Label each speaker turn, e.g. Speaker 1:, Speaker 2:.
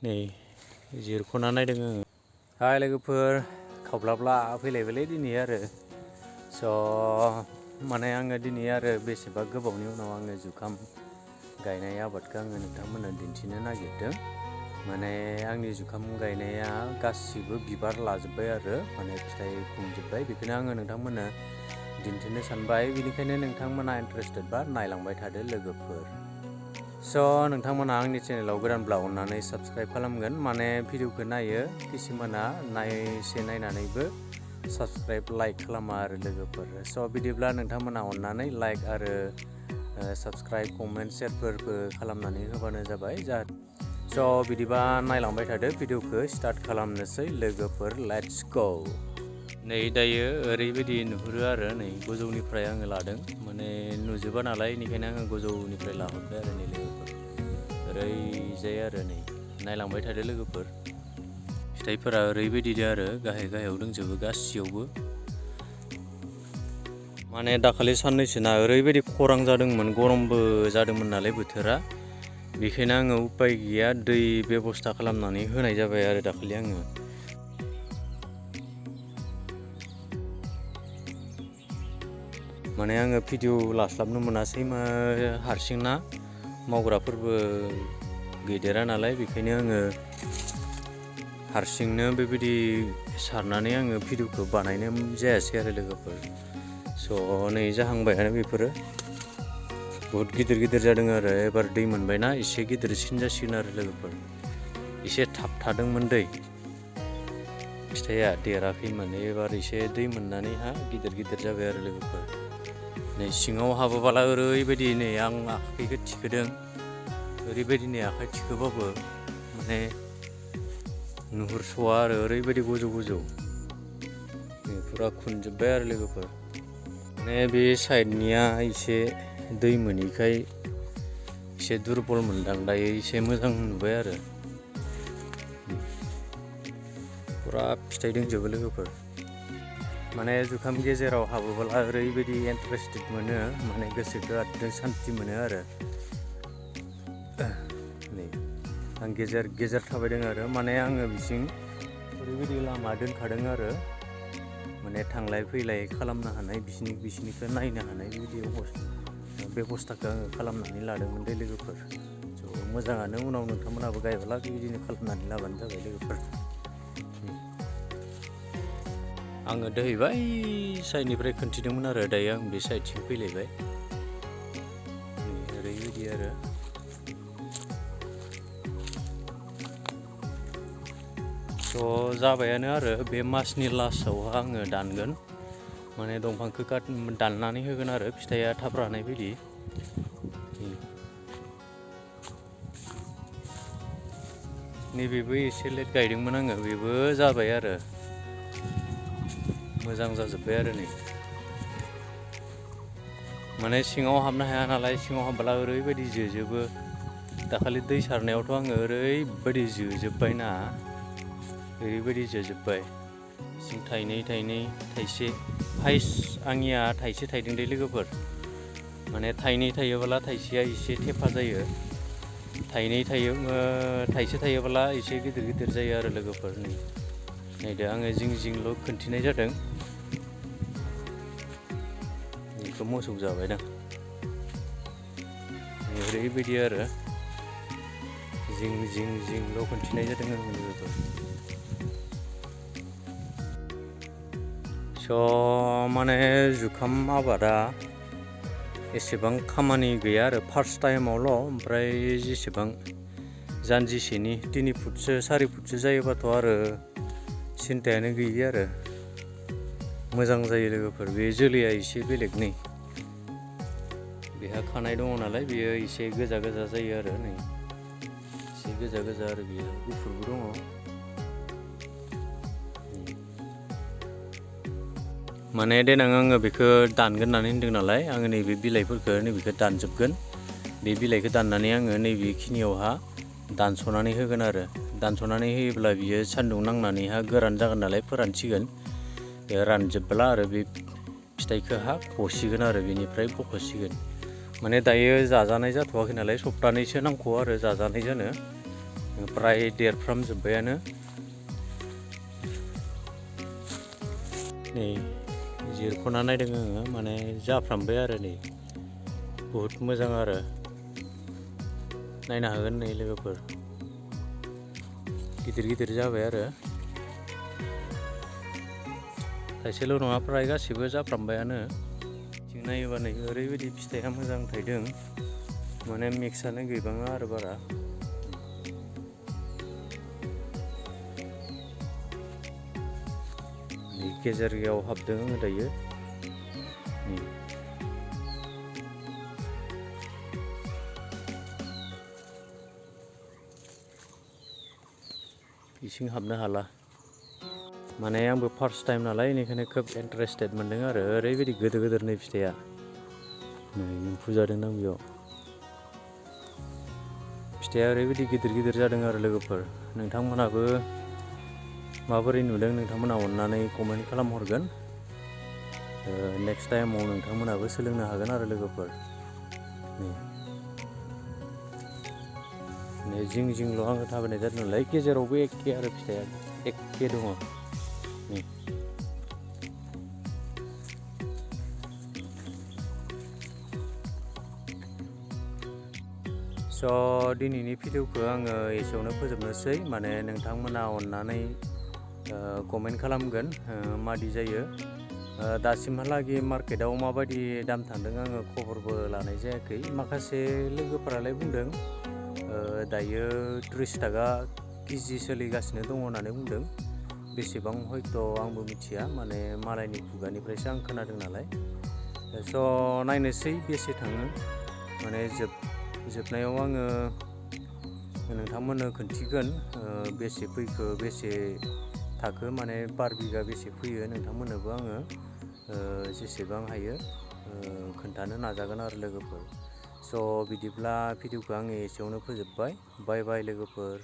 Speaker 1: नै जिरख'ना नायदों आङो। हाय लोगोफोर, खावब्लाब्ला फैलायबायलै दिनै आरो माने आङो दिनै आरो बेसेबा गोबावनि उनाव आङो जुखाम गायनाय आबादखौ आङो नोंथांमोननो दिन्थिनो नागिरदों। माने आंनि जुखाम गायनाया गासिबो बिबार लाजोब्बाय आरो माने फिथाइ खुंजोब्बाय। बेखौनो आङो नोंथांमोननो दिन्थिनो सानबाय। बेनिखायनो नोंथांमोना इन्टारेस्टेडबा नायलांबाय थादो लोगोफोर। नोंथांमोना आंनि चेनेलाव गोदानब्ला अननानै साबस्क्राइब खालामगोन। माने भिडिअखौ नायो किसुमाना नायनानैबो साबस्क्राइब लाइक खालामा आरो लोगोफोर। बिदिब्ला नोंथांमोना अननानै लाइक आरो साबस्क्राइब कमेन्ट शेयारफोरबो खालामनानै होबानो जाबाय। बिदिबा नायलांबाय थादो, भिडिअखौ स्टार्ट खालामनोसै लोगोफोर। Let's go. नै दायो ओरैबायदि नुहुरो आरो नै गोजौनिफ्राय आङो लादों, माने नुजोबा नालाय बेनिखायनो आङो गोजौनिफ्राय लाहरबाय आरो नै लोगोफोर। ओरैजाय आरो नै नायलांबाय थादो लोगोफोर। फिथाइफोरा ओरैबायदि आरो गाहाय गाहायाव दंजोबो गासैयावबो। माने दाखालि साननैसोना ओरैबायदि खरां जादोंमोन, गरमबो जादोंमोन नालाय बोथोरा। बेखायनो आङो उपाय गैया दै बेबस्था खालामनानै होनाय जाबाय आरो दाखालि आङो। माने आङो भिडिअ लास्लाबनो मोनासै, हारसिंना मावग्राफोरबो गैदेरा नालाय, बेखायनो आङो हारसिंनो बेबायदि सारनानै आङो भिडिअखौ बानायनो जायासै आरो लोगोफोर। नै जाहांबायानो बेफोरो बहुद गिदिर गिदिर जादों आरो एबार दै मोनबायना एसे गिदिरसिन जासिगोन आरो लोगोफोर। एसे थाबथादोंमोन दै, फिथाइया देराखैमोन, एबार एसे दै मोननानैहा गिदिर गिदिर जाबाय आरो लोगोफोर। नै सिङाव हाबोबोला ओरैबायदि नै आं आखाइखौ थिखोदों, ओरैबायदि नै आखाइ थिखोबाबो माने नुहुरस'वा आरो ओरैबायदि गोजौ गोजौ नै फुरा खुनजोब्बाय आरो लोगोफोर। माने बे साइडनिया एसे दै मोनैखाय एसे दुरबल मोनदां, दायो एसे मोजां नुबाय आरो फुरा फिथाइ दंजोबो लोगोफोर। माने जुखाम गेजेराव हाबोब्ला ओरैबायदि इन्टारेस्टेड मोनो, माने गोसोखौ एकदम सान्थि मोनो आरो। नै आं गेजेर गेजेर थाबायदों आरो माने आङो बिथिं ओरैबायदि लामा दोनखादों आरो माने थांलाय फैलाय खालामनो हानाय, बिसिनिखौ नायनो हानाय बेबायदि बेबस्थाखौ आङो खालामनानै लादोंमोन दे लोगोफोर। मोजाङानो, उनाव नोंथांमोनाबो गायब्ला बेबायदिनो खालामनानै लाबानो जाबाय लोगोफोर। आङो दोहैबाय साइडनिफ्राय खोन्थिदोंमोन आरो दायो आं बे साइडथिं फैलायबाय। ओरैबायदि आरो जाबायानो आरो बे मासनि लास्टआवहा आङो दानगोन, माने दंफांखौ दाननानै होगोन आरो फिथाइया थाब रानाय बायदि। नैबेबो एसे लेट गायदोंमोन आङो, बेबो जाबाय आरो मोजां जाजोब्बाय आरो नै। माने सिङाव हाबनो हाया नालाय, सिङाव हाबब्ला ओरैबायदि जोजोबो। दाखालि दै सारनायावथ' आङो ओरैबायदि जोजोब्बायना, ओरैबायदि जोजोब्बाय। सिं थाइनै थाइसे फार्स्ट आंनिया थाइसे थाइदों दे लोगोफोर। माने थाइनै थायोब्ला थाइसेया एसे थेफा जायो, थाइसे थायोब्ला एसे गिदिर गिदिर जायो आरो लोगोफोर। नायदो आङो जिं जिंल' खोन्थिनाय जादों, बेखौ मोसौ जाबायदां। ओरैबायदि आरो जिं जिंल' खोन्थिनाय जादों आं लोगोफोर। माने जुखाम आबादा एसेबां खामानि गैया आरो फार्स्ट टाइमावल'। ओमफ्राय जेसेबां जानजिसेनि 3 फुटसो 4 फुटसो जायोबाथ' आरो सिन्थायानो गैया आरो मोजां जायो लोगोफोर। बे जोलैया एसे बेलेग नै, बेहा खानाय दङ नालाय, बेयो एसे गोजा गोजा जायो आरो नै एसे गोजा गोजा आरो बेयो गुफुरबो दङ। माने देनां आङो बेखौ दानगोन होननानै होन्दों नालाय, आङो नैबे बिलाइफोरखौ नैबेखौ दानजोबगोन। बे बिलाइखौ दाननानै आङो नैबेखिनियावहा दानस'नानै होगोन आरो। दानस'नानै होयोब्ला बियो सान्दुं नांनानैहा गोरान जागोन नालाय, फोरानसिगोन। बे रानजोबब्ला आरो बे फिथाइखौ गसिगोन आरो बेनिफ्राय बख'सिगोन। माने दायो जाजानाय जाथ'वाखै नालाय, सप्तानैसो नांगौ आरो जाजानाय जानो। प्राय देरफ्रामजोब्बायानो नै जिरख'ना नायदों आङो माने जाफ्रामबाय आरो नै बहुद मोजां आरो नायनो हागोन नै लोगोफोर गिदिर गिदिर जाबाय आरो थाइसेल' नङा प्राय गासिबो जाफ्रामबायानो थिं नायोबा नै ओरैबायदि फिथाइया मोजां थायदों माने मिक्सआनो गैबाङा आरो बारा गेजेराव हाबदों आङो दायो इसिं हाबनो हाला माने आंबो फार्स्ट टाइम नालाय बेनिखायनो खोब इन्टारेस्टेड मोनदों आरो ओरैबायदि गोदोर गोदोर नै फिथाइया नै एम्फौ जादों ना बेयाव फिथाइया ओरैबायदि गिदिर गिदिर जादों आरो लोगोफोर नोंथांमोनाबो माबोरै नुदों नोंथांमोना अननानै कमेन्ट खालामहरगोन नेक्स्ट टाइमाव नोंथांमोनाबो सोलोंनो हागोन आरो लोगोफोर नै जिं जिंल' आङो थाबायनाय जादों नालाय गेजेरावबो एखे आरो फिथाइया एखे दङ नै स' दिनैनि भिडिअखौ आङो एसेयावनो फोजोबनोसै माने नोंथांमोना अननानै कमेन्ट खालामगोन मादि जायो दासिमहालागै मार्केटाव माबायदि दाम थांदों आङो खबरबो लानाय जायाखै माखासे लोगोफोरालाय बुंदों दायो 30 थाखा केजि सोलिगासिनो दङ होननानै बुंदों बेसेबां हयथ' आंबो मिथिया माने मालायनि खुगानिफ्रायसो आं खोनादों नालाय स' नायनोसै बेसे थाङो माने जोबनायाव आङो नोंथांमोननो खोन्थिगोन बेसे फैखो बेसे थाखो माने पार बिगा बेसे फैयो नोंथांमोननोबो आङो जेसेबां हायो खोन्थानो नाजागोन आरो लोगोफोर स' बिदिब्ला भिडिअखौ आङो एसेयावनो फोजोबबाय बाय बाय लोगोफोर।